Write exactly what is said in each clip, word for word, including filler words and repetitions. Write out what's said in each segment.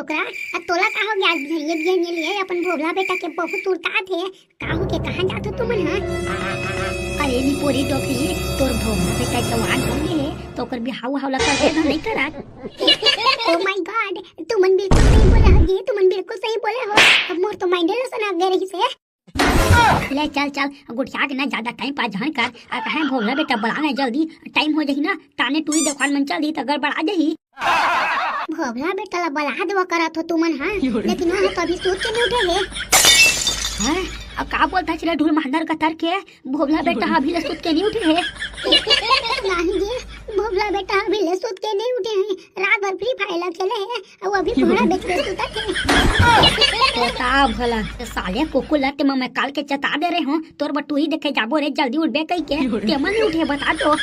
डोकरा, अब तोला का हो गया? आज बिहनिये बिहनिये ले अपन भोभला बेटा के बहुत उड़तात हे। का हो के कहाँ जात हो तुमन, हाँ? अरे निपोरी डोकरी, तोर भोभला बेटा जवान हो गए हे, तो ओकर बिहाव उहाव ला कर दे, नहीं करत। Oh my God, तुमन बिल्कुल सही बोले हो जी, तुमन बिल्कुल सही बोले हो। अब मोर तो माइंडे ला सना गए रही से। ले चल चल, गोठिया के ना ज्यादा टाइम पास झन कर। आ कहे भोभला बेटा बला ना जल्दी, टाइम हो जाही ना, ताने टूरी देखान मन चल दी त गड़बड़ा जाही। भोभला बेटा ला बला देवा करत हो तुमन, हाँ? लेकिन वो तो अभी सूत के नहीं उठे हे। हाँ? अब का बोलत हस रे ढूल मांदर कतर के? भोभला बेटा अभी ले सूत के नहीं उठे हे। नहीं जी, भोभला बेटा अभी ले सूत के नहीं उठे हे। रात भर Free Fire ला खेले हे, अउ अभी घोड़ा बेच के सुतत हे। तो का भला, साले कुकुर ला ते मैं काल के चेता दे रहे हूँ, तोर बर टूरी देखे जाबो रे, जल्दी उठबे कही के, ते मन नहीं उठे बता तो।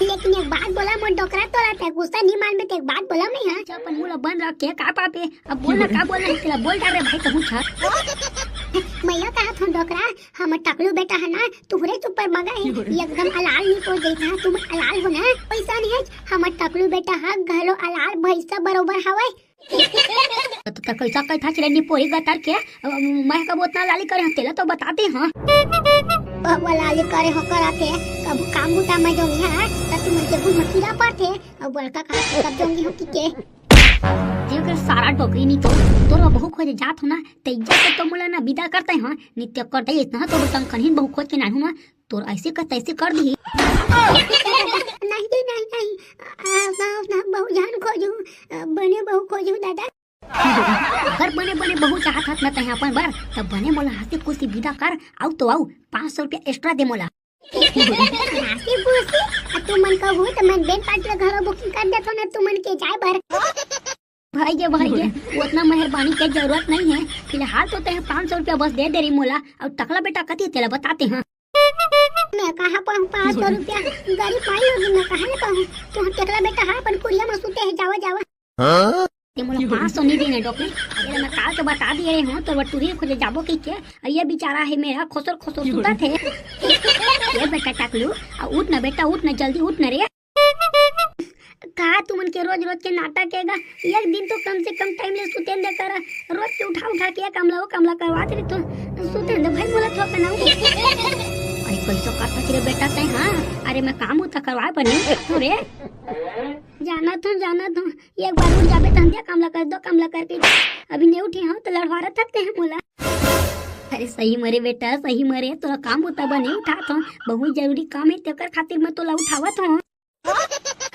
लेकिन एक बात बोला मोर डोकरा, तोला ते गुस्सा नहीं मानबे ते एक बात बोला मैं, हाँ? अच्छा, अपन मुंह ला बंद रख के का पाबे, अब बोल ना, का बोलना है तेला, बोल डार रे भाई, कहूँ छा। मैं यो कहा था डोकरा, हमर टकलू बेटा है ना, तुहरे ऊपर मगा है, एकदम अलाल नहीं पहुंच गई था, तुम अलाल हो ना, पैसा नहीं है, हमर टकलू बेटा हा घलो अलाल भैंसा बरोबर हवय। तो, तो कैसा कहत हस रे निपोरी गतर के? अ, मैं कब उतना लाली करे हूँ, तेला तो बताते हैं। अब लाली करे हो करत हे, कब काम बुता में जोंगी है, तब तुमन के गुण में कीड़ा पड़थे, अब बड़का कहा कब जोंगी हो कि के। जेकर सारा डोकरी नहीं तो, तोर बहू खोजे जात हो ना, ते इज्जत से तो मोला ना विदा करते हैं, नित्य करते इतना तो तंग कहीं बहू खोज के नानू ना, तोर ऐसे कर तैसे कर दी। नहीं जी, नहीं, नहीं। आ, आ, आ, बहू जान खोजू, आ, बने बहू खोजू दादा। अगर बने बने बहू चाहत हस ना तैं अपन बर, तब बने मोला हंसी खुशी विदा कर, आऊ तो आऊ, पाँच सौ रुपया extra दे मोला। हंसी खुशी? आ, तुमन कहू तो मैं band party ला घरो booking कर देथो ना तुमन के जाए बर। भाई गे, भाई गे, उतना मेहरबानी के जरूरत नहीं है। फिलहाल तो तैं पाँच सौ रुपया बस दे दे रही मोला, और टकला बेटा कती तेला बताते हैं। मैं कहाँ पाऊँ पाँच सौ रुपया? गरीब माई होगी, मैं कहाँ ले पाऊँ? तू हम टकला बेटा हा अपन कुरिया में सुते है, जावा, जावा। हाँ? ते मोला पाँच सौ नहीं देने डोकरी। अरे मैं काल के बता दिए रहे हूँ, तो वो टूरी खोजे जाबो कही के। और ये बेचारा है मेरा, खोसर खोसर सुता थे। ये बेटा टकलू, आ उठ ना बेटा, उठ ना, जल्दी उठ ना रे। का तुमन के रोज रोज के नाटक हेगा? एक दिन तो कम से कम टाइम ले सुतेन दे करा। रोज के उठा उठा के ये काम ला वो काम ला करवात रही तो सुतेन दे भाई, मोला थोक ना। अरे कैसो करता रे बेटा तैं, हाँ? अरे मैं काम होता करवाए बनी तो रे। जाना था, जाना था। एक बार उठ जाबे तहन दे काम ला कर, दो काम ला करके। अभी नहीं उठे हो तो लड़वारा थकते हैं मोला। अरे सही मरे बेटा, सही मरे, तोला काम होता बने उठा था। बहुत जरूरी काम है, तेकर खातिर मैं तोला उठावत हूँ।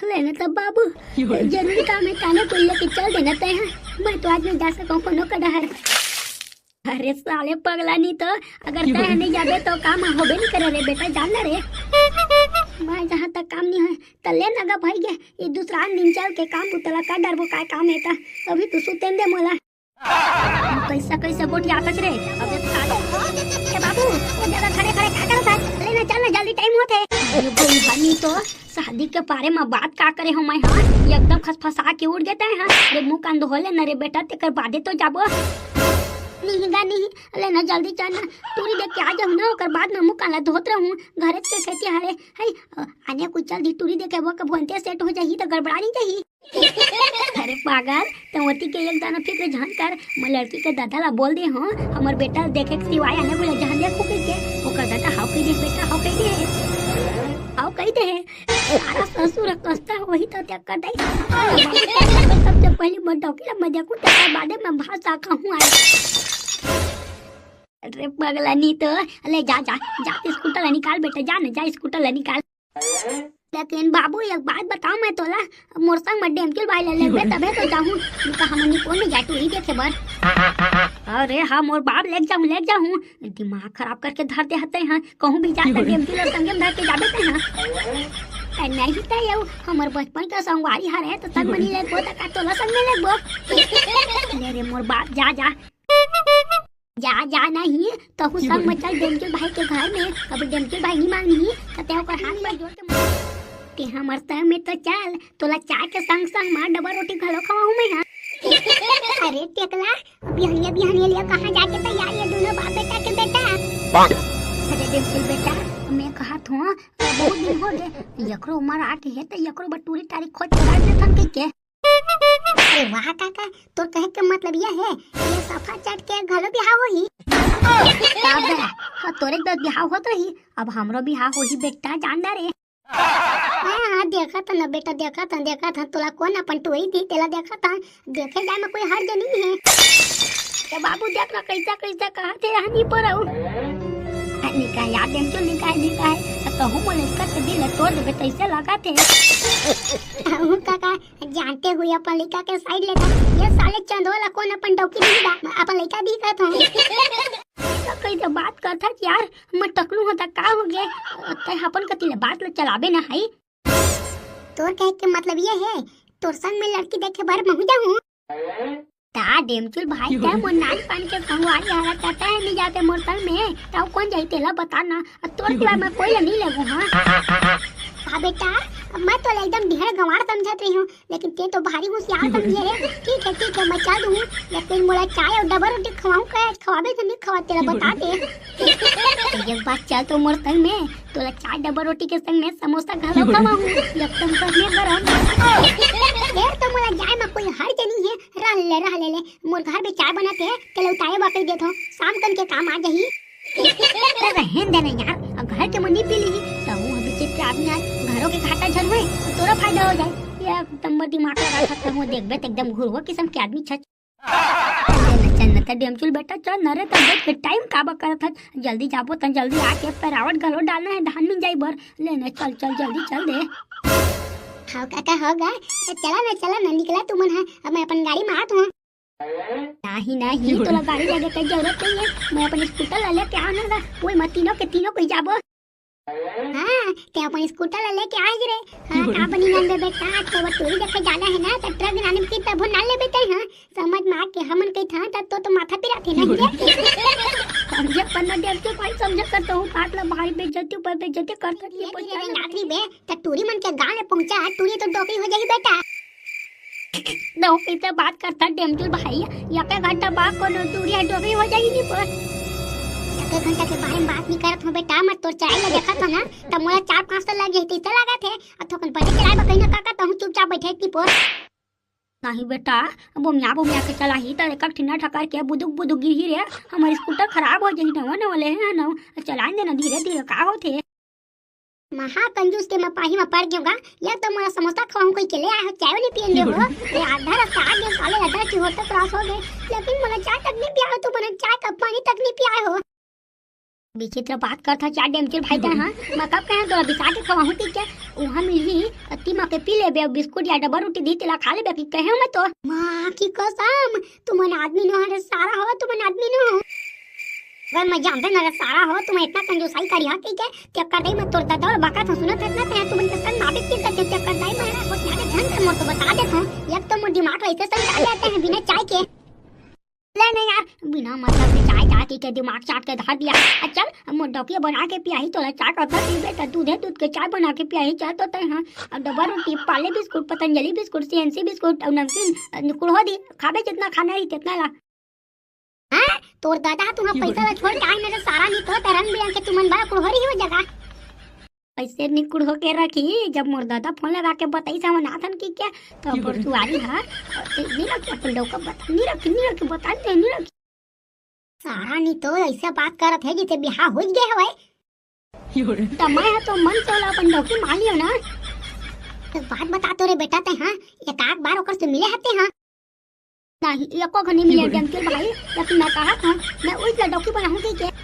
लेने तब बाबू, जरूरी काम है, ताने कोई लेके चल देना तय है। मैं तो आज नहीं जा सकूं कोनो का डहर। अरे साले पगला नहीं तो, अगर तय नहीं जाबे तो काम होबे नहीं करे रे बेटा, जान ना रे। मैं जहाँ तक काम नहीं है, त ले नगा भाई गे, ये दूसरा दिन चल के काम बुतला कर डरबो, काय काम है त, अभी तू सुतेन दे मोला। कैसा कैसा गोठियाथस रे? अबे साले। ए बाबू, ये जगह खड़े खड़े का करत हस? ले ना, चल ना, जल्दी टाइम होत है। अरे भाई, हनी तो शादी के बारे में बात का करे हो मैं, हाँ? ये एकदम खसफसा के उठ गए तैं, हाँ? अरे मुंह कान धो ले ना रे बेटा, तेकर बादे तो जाबो। नहीं गा नहीं, ले ना जल्दी चल ना, टूरी देख के आ जाऊँ ना, ओकर बाद में मुंह कान ला धोत रहूँ, घरे के खेती हरे, है, आने को चल दी टूरी देखे वो कब होनते सेट हो जाही तो गड़बड़ा नहीं जाही। अरे पागल, तैं ओती के एक दाना फिक्र झन कर, मैं लड़की के दादा ला बोल दे हूँ, हमर बेटा देखे के सिवाय आने बोले जहाँ देखो के, के, ओकर दादा हाव कह दे, बेटा हाव कह दे, हाव कह दे। सारा ससुर कस्ता वही तो त्याग कर दे। सबसे पहले मैं डौकी ला मैं देखूँ, तेकर बादे मैं भाषा कहूँ आए। अरे पगला नहीं तो, ले जा, जा, जा, स्कूटर ला निकाल बेटा, जा ना, जा, स्कूटर ला निकाल। लेकिन बाबू, एक बात बताओ मैं तोला, मोर संग में डेमचुल भाई ले लेबे तबे तो जाहूँ, नहीं तो हमन निपोर नहीं जाए टूरी देखे बर। अरे हाँ, मोर बाप लेके जाहूँ, लेके जाहूँ। दिमाग खराब करके धर दे हते हैं, कहूँ भी जाता डेमचुल और संगे में धर के जाबे ते हैं। ते नहीं ते ये हमर बचपन का संगवारी हरे तो संग मनी लेगबो त का तोला संग में लेगबो। ले रे मोर बाप, जा, जा। जा, जा नहीं, तहू संग में चल डेमचुल भाई के घर में। कभी डेमचुल भाई नहीं मांगनी, त ते ओकर हाथ में जोड़ के मार। ते हमर संग में तो चल, तोला चाय के संग संग मार डबल रोटी घलो खवाहूं मैं, हाँ। अरे टेकला, बिहनिया बिहनिया लिया कहाँ जाके तैयार ये दोनों बाप बेटा के बेटा? अरे डेमचुल बेटा, मैं कहा थो, बहुत दिन हो गए, यकरो उमर आके है तो यकरो बटूरी टारी खोज के रख देथन कह के। अरे वाह काका, तोर कहे के मतलब ये हे, ये सफा चट के घलो बिहाव होही। का बे? हाँ, तोरे तो बिहाव होत रही, अब हमरो बिहाव होही बेटा, जान डा रे। हाँ, हाँ, देखत हन ना बेटा, देखत हन, देखत हन, तोला कोन अपन टोरी दी, तेला देखत हन, देखे जाए में कोई हर्ज नइ हे। ए बाबू, देख ना, कइसा, कइसा कहत हे, यहाँ नइ परव। निकाय, यार, डेमचुल निकाय, निकाय। कहूँ मोला इसका के दिल तोड़ देबे, तइसे लागत हे। कहूँ काका, जानते हुए अपन लइका के side लेथस। ये साले चंदवा ला कोन अपन डौकी दिही गा, अपन लइका दिही कहत हँव। तो कइसे बात करथस यार, मैं टकलू हों त का हो गे? तैं अपन कति ले बात ल चलाबे ना हई। तोर कहे के मतलब ये हे, तोर संग में लड़की देखे बर महूँ जाहूँ? ता डेमचुल भाई, तैं मोर नानपन के संगवारी हरा, त तैं नइ जाते मोर संग में, त अउ कोन जाही तेला बता ना। अब तोर सिवा मैं कोई ला नइ लेगूँ, हाँ? हाँ बेटा, मैं तोला एकदम ढेर गंवार समझत रही हूँ, लेकिन तैं तो भारी होशियार समझे रे। ठीक हे, ठीक हे, मैं चल दूँ, लेकिन मोला चाय अउ डबल रोटी खवाहूँ का? खवाबे त नइ खवा, तेला बता दे। तो एक बार चल तो मोर संग में, तोला चाय डबल रोटी के संग में समोसा घलो खवाहूँ, एकदम गरमे गरम। फेर तो मोला जाए म कोई हर्ज नइ हे, रह ले, रह ले, ले। मोर घर में चाय बनत हे, तेला उतारे बर कहि देथों, शाम कन के काम आ जाही। अरे रहन दे ना यार, अब घर के मन नइ पी लिही, त वो विचित्र आदमी आज घरों के घाटा झन होए, तोरो फायदा हो जाए। एकदम दिमाग लगा सकता हूँ, देखबे त एकदम घुरवा किसम के आदमी छच। ले ना, चल ना, त डेमचुल बेटा, चल ना रे, त देख के time काबर करत हस, जल्दी जाबो त जल्दी आके पैरावट घलो डालना हे धान मिंजाई बर। ले ना, चल, चल, जल्दी चल दे। हव काका, हव गा, त चला ना, चला ना, निकला तुमन हा, अब मैं अपन गाड़ी म आत हूँ। नहीं, नहीं, तोला गाड़ी लगे के जरूरत नइ हे, मैं अपन scooter ला लेके आना गा, वही म तीनों के तीनों कोई जाबो। हाँ, तैं अपन scooter ला लेके आए रे। हाँ, का बनी नंद बेटा, आज तो वो टूरी देखे जाना हे ना, त ट्रक गिराने में कितना भुना लेबे तैं, हाँ? समझ में आके हमन कही था, तब तो, तो माथा पिराथे ना रे। समझे पर ना, देख के कोई समझे करता हूँ, बात ला भारी बेइज्जती ऊपर बेइज्जती करता है, ये पहुंचा रे ना। नागरी बे, त टूरी मन के गांव में पहुंचा, टूरी तो डोकरी हो जाही बेटा। दो कैसे बात करता डेमचुल भाई, एक घंटा बाद कोनो टूरी है डोकरी हो जाही नहीं पर। एक घंटा के बारे में बात नहीं करत हूँ बेटा, मैं तोर चढ़ाई ला देखत हूँ ना, त मोला चार पाँच सौ लग जाही, तइसे लागत हे। अब थोकन पहले चलाए बर कहीं ना काका, तहूँ चुपचाप बैठे टिपोर। नहीं बेटा, बोमिया बोमिया के चलाही त एक ठिन्ना ठकर के बुदुक बुदुक गिरही रे, हमर scooter खराब हो जाही, नवा नवा ले हे ना, चलाए देना धीरे धीरे, का होथे? महा कंजूस के मपाही म पड़ गेंव गा, या तो मोला समोसा खवाहूँ कहि के ले आए हो, चाय नहीं पियन दे हो, ये आधा रास्ता आ गेंव, साले आधा की होटल cross हो गे, लेकिन मोला चाय तक नहीं पिया हो, तू मोला चाय का पानी तक नहीं पिया हो। विचित्र बात करथा चार डेमचुल भाई तैं, हाँ? मैं कब कहेंव तोला बिसा के खवाहूँ कहि के? उहाँ मिलही, अति म के पी लेबे, अउ बिस्कुट या डब्बा रोटी दिही, तेला खा लेबे कहि कहेंव मैं तो। माँ की कसम, तुमन आदमी नो हरे सारा हो, तुमन आदमी नो। अगर मैं जानते ना रे सारा हो, तुमन इतना कंजूसाई करिहा कहि के, तेकर दई मैं तोर ददा ल बकत हूँ, सुनत हस ना, तैं तुमन के संग माबित की करते, तेकर दई मैं ना कुछ ना झन कर मोर तो बता देत हूँ। एक तो मोर दिमाग ला ऐसे समझा जाते हैं बिना चाय के। ले नहीं यार, बिना मतलब के चाय चाय कहि के दिमाग चाट के धर दिया। आ चल, अब मोर डौकिया बना के पियाही तोला चाय, कतका पीबे त दूधे दूध के चाय बना के पियाही, चल तो तैं, हाँ। अब डब्बा रोटी, पाले biscuit, Patanjali biscuit, CNC biscuit, अउ नमकीन, अ, कुड़हो दी, खाबे जितना खाना रही तितना ला। हाँ, तोर ददा तुहाँ पैसा ला छोड़ के आए मेरे सारा नहीं तो रंग बिरंग के तुमन बड़ा कुड़होरी हो जगा। ऐसे निकुड़ होके रखी, जब मोर दादा फोन लगा के बताइस हमन आथन कि क्या, तो मोर सुआरी हा, नहीं रखी अपन डौका बता, नहीं रखी, नहीं रखी, बता दे, नहीं रखी। सारा नहीं तो ऐसे बात करत है जैसे बिहाव हो गए हवे। त मैं हा तो मन से ओला अपन डौकी मान लियो ना। तो बात बता तो रे बेटा ते, हाँ, एक आध बार ओकर से मिले हते, हाँ। नहीं, एको घनी मिले डंकिल भाई, लेकिन मैं कहा था, मैं उस ला डौकी बनाऊं कहि के।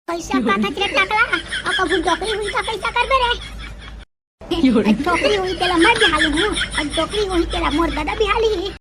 पैसा का था तेरा टकला, और कभू डोकरी हुई तो कैसा करबे रे? डोकरी हुई तेला मैं बिहाली हूँ, और डोकरी हुई तेला मोर दादा बिहाली।